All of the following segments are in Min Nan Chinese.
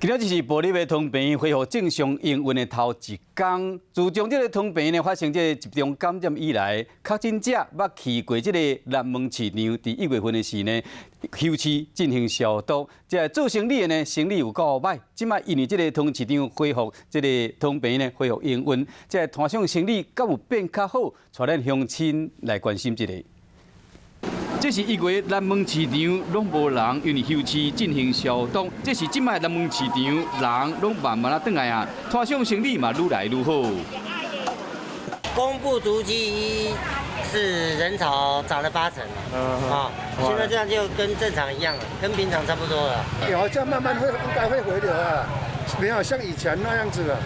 今仔日是埔里的長平恢復正常營運的頭一工。自從這個長平呢發生這個集中感染以來，確診者捌去過這個南門市場，佇1月份的時呢，休市進行消毒。這個做生理的呢，生理有夠歹。這擺因為這個湯市場恢復，這個長平呢恢復營運，這個攤商生理敢有變較好？帶咱鄉親來關心這個。這是1月南門市場攏無人，因為休市進行消毒。這是這擺南門市場人攏慢慢仔轉來啊，攤商生理嘛愈來愈好。公布足跡是人潮漲了8成，啊，現在這樣就跟正常一樣了，跟平常差不多了。有，這樣慢慢會應該會回流啊，沒有像以前那樣子了，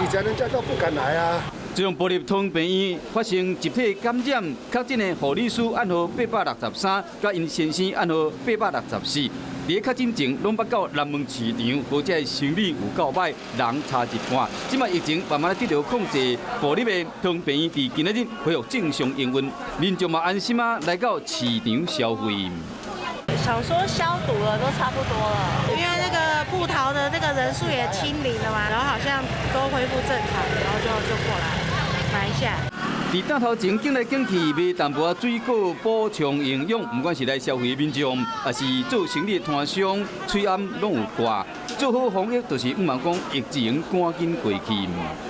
以前人家都不敢來啊。自從埔里長平醫院發生集體感染，確診的護理師案號863，佮𪜶先生案號864，佇咧確診前攏捌到南門市場，予這生理有夠歹，人差一半。這擺疫情慢慢得到控制，埔里的長平醫院佇今仔日恢復正常營運，民眾嘛安心啊來到市場消費。想說消毒了都差不多了，因為那個部桃的那個人數也清零了嘛，然後好像都恢復正常，然後就過來買一下。佇檔頭前揀來揀去買淡薄仔水果補充營養，不管是來消費的民眾，抑是做生理的攤商，喙罨攏有掛。做好防疫，就是毋茫講疫情趕緊過去。